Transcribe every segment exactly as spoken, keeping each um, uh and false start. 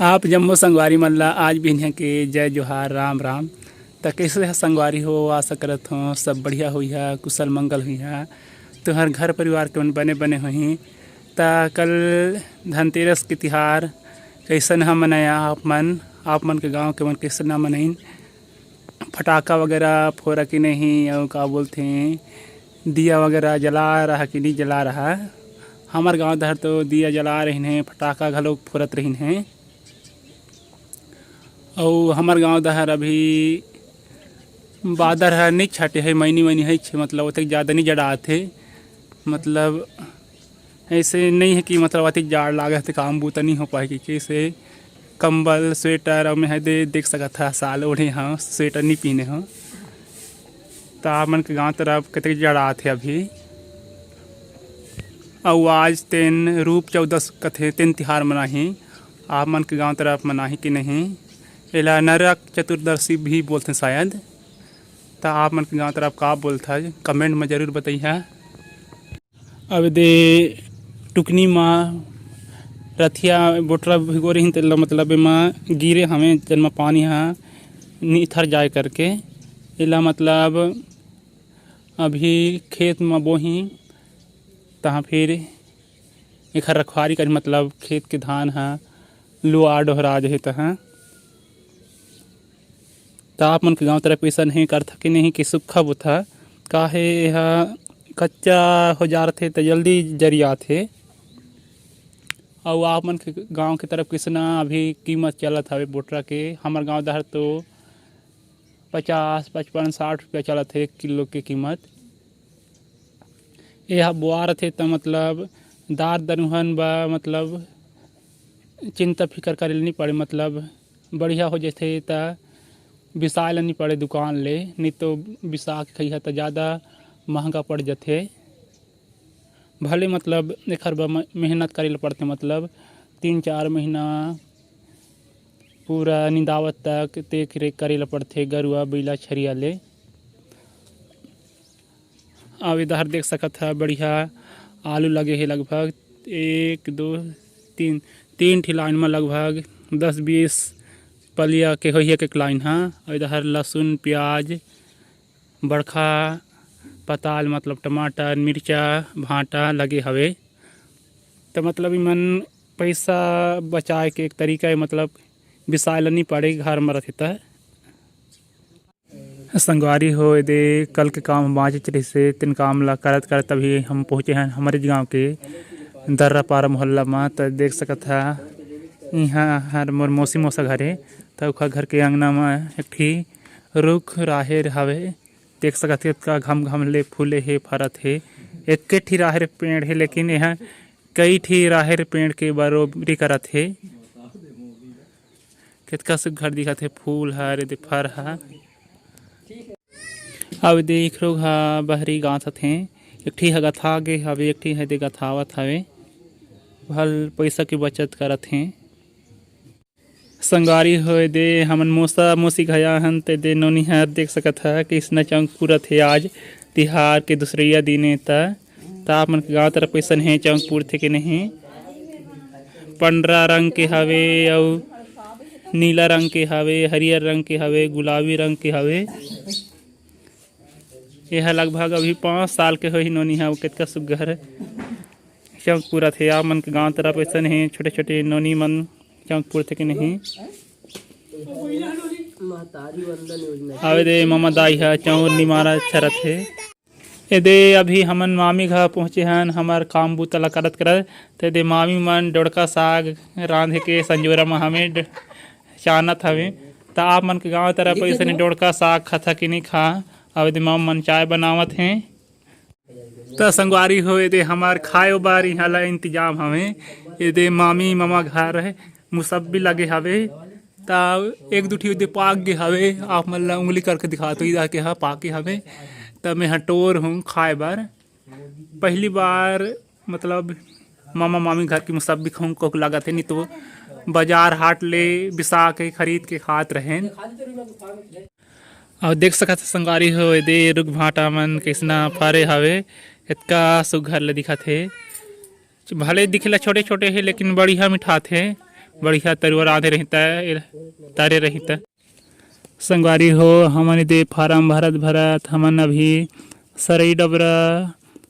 आप जम्मो संगवारी मन ला आज बिहनिया के जय जोहार, राम राम। त कइसे ह संगवारी हो? आशा करत हों सब बढ़िया होइहा, कुशल मंगल होइहा। तुंहर घर परिवार के मन बने बने होही। त कल धनतेरस के तिहार कइसन ह मनाया आप मन? आप मन के गांव के मन कइसन ह मनाइन? फटाका वगैरह फोरा कि नहीं, अउ का बोलथे, दिया वगैरह जला रहा कि नहीं जला रहा? हमर गांव डहर तो दिया जला रहिन हे, फटाका घलो फोरत रहिन हे। अउ हमर गांव डहर अभी बादर ह नहीं छाटे हे, मैनी वैनी हे छे, मतलब ओतेक ज़्यादा नहीं जड़ात हे। मतलब ऐसे नहीं है कि मतलब अतिक जाड़ लागत हे, काम बूता नहीं हो पाए, कि कैसे कंबल, स्वेटर, अउ मैं दे देख सकत हा, साल ओढ़े हाँ, स्वेटर नहीं पहने हो। त आप मन के गांव तरफ कतेक जड़ात हे अभी। अउ आज तेन रूप चौदस कथे, तेन तिहार मनाही। आप मन के गांव तरफ मनाही कि नहीं? एला नरक चतुर्दशी भी बोलथे शायद। त आप मन के गांव तरफ का बोलथा, comment में जरूर बताइहा। अब दे टुकनी म रथिया बोटरा भिगो रहिन, तेला मतलब एमा गिरे हवे, जेन म पानी ह निथर जाए करके। एला मतलब अभी खेत म बोही, तहाँ फिर एखर रखवारी करही, मतलब खेत के धान ह लुआ डोहरा जही तहाँ। त आप मन के गांव तरफ अइसन हे करथा कि नहीं कि सुक्खा बोथा, काहे एहा कच्चा हो जा रथे त जल्दी जरियाथे। अउ आप मन के गांव के तरफ किसना अभी कीमत चलत हवे बोटरा के? हमर गांव डहर तो पचास, पचपन, साठ रुपया चलत हे एक किलो के कीमत। एहा बोआ रथे त मतलब दार दनुहन बा, मतलब चिंता फिकर करे ल नहीं पड़े, मतलब बढ़िया हो जथे त बिसाए ल नहीं पड़े दुकान ले, नहीं तो बिसा के खइहा त ज़्यादा महंगा पड़ जथे। भले मतलब एखर बर म-, मेहनत करे ल पड़थे, मतलब तीन चार महीना पूरा निंदावत तक देख रेख करे ल पड़थे गरुआ बइला छरिया ले। अब इधर देख सकत ह बढ़िया आलू लगे हे, लगभग एक, दो, तीन, तीन ठी लाइन म लगभग दस बीस पलिया के होही एक एक लाइन ह। अउ इधर लहसुन, प्याज, बड़खा पताल, मतलब टमाटर, मिर्चा, भांटा लगे हवे। त मतलब इमन पैसा बचाए के एक तरीका हे, मतलब बिसाए ल नी पड़े, घर म रथे त। संगवारी हो, एदे कल के काम बाँचेच रहिसे, तेन काम ला करत करत अभी हम पहुँचे हन हमरेच गाँव के दर्रापारा मोहल्ला म। त देख सकत ह, इहाँ हर मोर मौसी मौसा घर हे, त ओखर घर के अंगना म एक ठी रुख राहेर हवे। देख सकत हे, कतका घम घम ले फूले हे, फरत हे। एके ठी राहेर पेड़ हे, लेकिन एहा कई ठी राहेर पेड़ के बरोबरी करत हे। कतका सुग्घर दिखत हे फूल ह, एदे फर ह। अब एदे एक लोग ह बहरी गांथत हे, एक ठी ह गथा गे हवे, एक ठी ह एदे गथावत हवे। भल पइसा के बचत करत हे। संगवारी हो, एदे हमन मौसा मौसी घर आए हन, त एदे नोनी हर देख सकत ह, कइसना चौंक पुरत हे आज तिहार के दूसरइया दिन ए त। त आप मन के गांव तरफ कइसन हे, चौंक पुरथे के नहीं? पंडरा रंग के हवे अउ नीला रंग के हवे, हरियर रंग के हवे, गुलाबी रंग के हवे। एहा लगभग अभी पाँच साल के होही नोनी ह, अउ कतका सुग्घर चौंक पुरत हे। आप मन के गांव तरफ अइसन हे, छोटे-छोटे नोनी मन चौंक पुरथे के नहीं। महतारी वंदन योजना। आवे दे ममा दाई ह चौंर निमारा छरत हे। एदे अभी हमन मामी घर पहुँचे हन, हमर काम बूता ला करत करत। त एदे मामी मन डोड़का साग रांधे के संजोरा म हमें ड-, चानत हवे। त आप मन के गांव तरफ अइसने डोड़का साग खाता कि नहीं खा? अब एदे मामा मन चाय बनावत हे। त संगवारी हो, एदे हमर खाए बर इहाँ ला इंतजाम हवे। एदे मामी ममा घर हे, मुसब्बी लगे हवे। त एक दू ठी एदे पाक गे हवे, आप मन ला उंगली करके दिखात हो, इदा के हा पाके हवे। त मैं हा टोर हूँ खाए बर। पहली बार मतलब मामा मामी घर की मुसब्बी खाऊं को लागत हे, नहीं तो बाजार हाट ले बिसा के खरीद के खात रहेन। अउ देख सकत ह संगवारी हो, एदे रुख भाटा मन कइसना फरे हवे, एतका सुग्घर ले दिखत हे। भले दिखे ला छोटे-छोटे हे, लेकिन बढ़िया मिठाथे। बढ़िया तरुआ रांधे रहिता, तरे रहिता। संगवारी हो, हमन एदे फारम भरत भरत हमन अभी सरई डबरा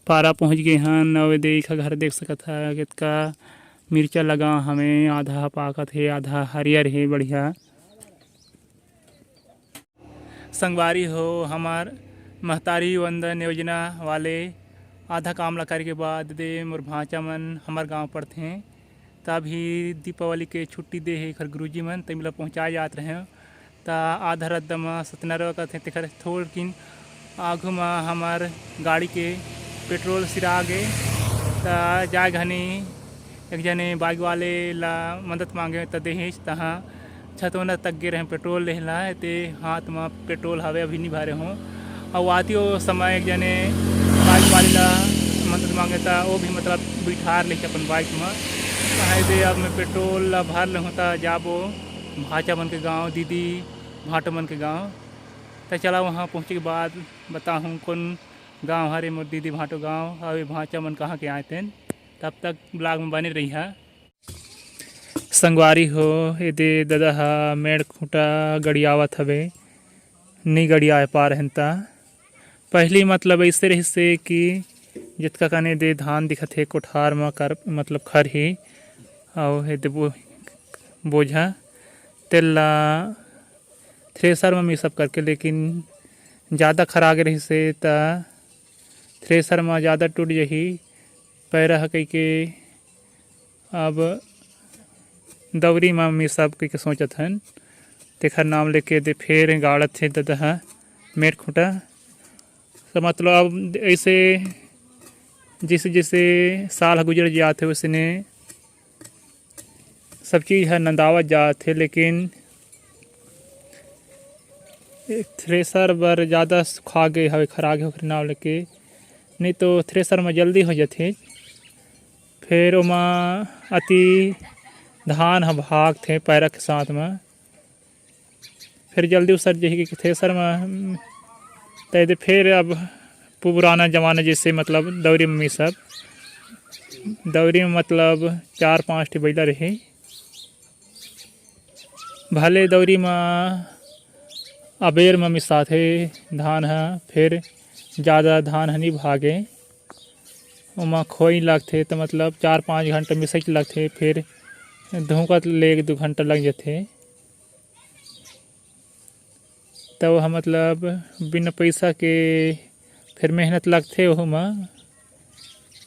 पारा पहुँच गे हन। अउ एदे एखर घर देख सकत ह, कतका मिर्चा लगा हवे, आधा पाकत हे, आधा हरियर हे, बढ़िया। संगवारी हो, हमर महतारी वंदन योजना वाले आधा काम ला करे के बाद दे मोर भांचा मन हमर गांव पड़थे। त अभी दीपावली के छुट्टी दे हे एखर गुरुजी मन, त मिला पहुँचाए जात रहें। त आधा रद्दा म सतनरवा कथे, तेखर थोड़किन आघू म हमर गाड़ी के पेट्रोल सिरा गे। त जाए घनी एक जने बाइक वाले ला मदद मांगे, त देहिस। तहाँ छतौना तक गे रहें पेट्रोल लेहे ला, ते हाथ म पेट्रोल हवे, अभी नी भरे हों। अउ आती ओ समय एक जने बाइक वाले ला मदद मांगे, त ओ भी मतलब बिठार लेके अपन बाइक म। कहे दे अब मैं पेट्रोल ला भर लेहूँ, त जाबो भांचा मन के गांव, दीदी भांटो मन के गांव। त चला वहाँ पहुँचे के बाद बताहूँ कौन गांव हरे मोर दीदी भांटो गांव, अउ ये भांचा मन कहाँ के आए तेन। तब तक vlog में बने रहिहा। संगवारी हो, एदे ददा ह मेड़ खूंटा गड़ियावत हवे, नी गड़ियाए पार हेन ता। पहली मतलब अइसे रहिसे कि जतका कने दे धान दिखत हे कोठार म कर, मतलब खरही, अउ एदे बो-, बोझा, तेला थ्रेसर म मिसब करके, लेकिन जादा खरा गे रहिसे त थ्रेसर म जादा टूट जही पैरा ह कहिके अब दौरी म मिसब कहिके सोचत हन। तेखर नाम लेके दे फेर गाड़त हे ददा ह मेड़ खूंटा। त मतलब अब अइसे जइसे जइसे साल ह गुजर जात हे, वइसने सब चीज ह नंदावत जात हे, लेकिन थ्रेसर बर जादा सुखा गे हवे, खरा गे ओखरे नाव लेके, नहीं तो थ्रेसर म जल्दी हो जाथे। फेर ओमा अति धान ह भागथे पैरा के साथ म, फेर जल्दी उसर जही कि थ्रेसर म। त एदे फेर अब पुराना जमाना जइसे मतलब दौरी म मिसब, दौरी म मतलब चार पांच ठी बइला रही। भले दौरी म अबेर म मिसाथे धान ह, फेर जादा धान ह नी भागे, ओमा खोई लागथे, त मतलब चार पांच घंटा मिसई के लागथे, फेर धुंकत ले एक दू घंटा लग जाथे। त ओह मतलब बिना पइसा के फेर मेहनत लागथे ओहू म,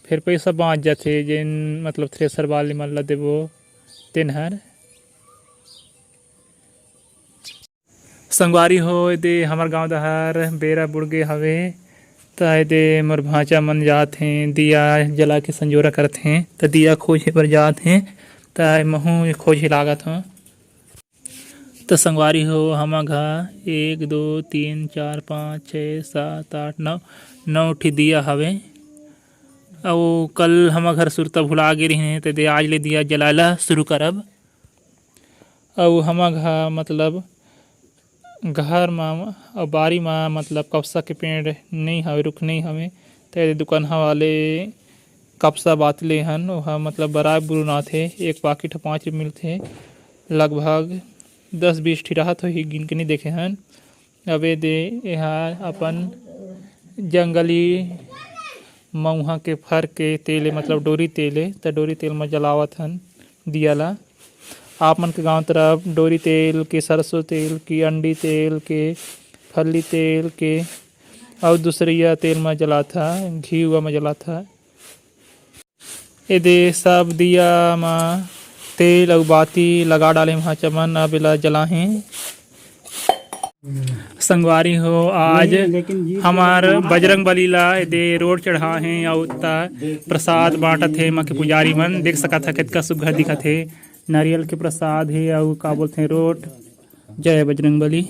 फेर पइसा बाँच जाथे, जेन मतलब थ्रेसर वाले मन ल देबो तेन हर। संगवारी हो, एदे हमर गाँव डहर बेरा बुड़ गे हवे, त एदे मोर भांचा मन जात हें, दिया जला के संजोरा करत हें, त दिया खोजे बर जात हें, त महूँ खोजे लागत हौं। त संगवारी हो, हमर घर एक, दो, तीन, चार, पाँच, छः, सात, आठ, नौ, नौ ठी दिया हवे। अउ कल हमर घर सुरता भुला गे रहिन, त एदे आज ले दिया जलाए ला शुरू करब। अउ हमर घर मतलब घर म अउ बारी म मतलब कपसा के पेड़ नइ हवे, रुख नइ हवे, त एदे दुकनहा वाले कपसा बात ले हन, ओहा मतलब बराबर बुन आथे, एक पाकिट ह पाँच रुपये मिलथे, लगभग दस बीस ठी राहत होही, गिन के नइ देखे हन। अब एदे एहा अपन जंगली मउहा के फर के तेल ए, मतलब डोरी तेल ए, त डोरी तेल म जलावत हन दिया ला। आप मन के गांव तरफ डोरी तेल के, सरसों तेल के, अंडी तेल के, फल्ली तेल के अउ दूसरइया तेल म जलाथा, घीवा म जलाथा। एदे सब दिया म तेल अउ बाती लगा डाले हन भांचा मन, अब एला जलाहें। संगवारी हो, आज हमर बजरंग बली ला एदे रोड चढ़ा हे अउ ओत्ता प्रसाद बांटत हे एमा के पुजारी मन। देख सकत ह, कतका सुग्घर दिखत हे। नारियल के प्रसाद हे अउ का बोलथे, रोड। जय बजरंग बली।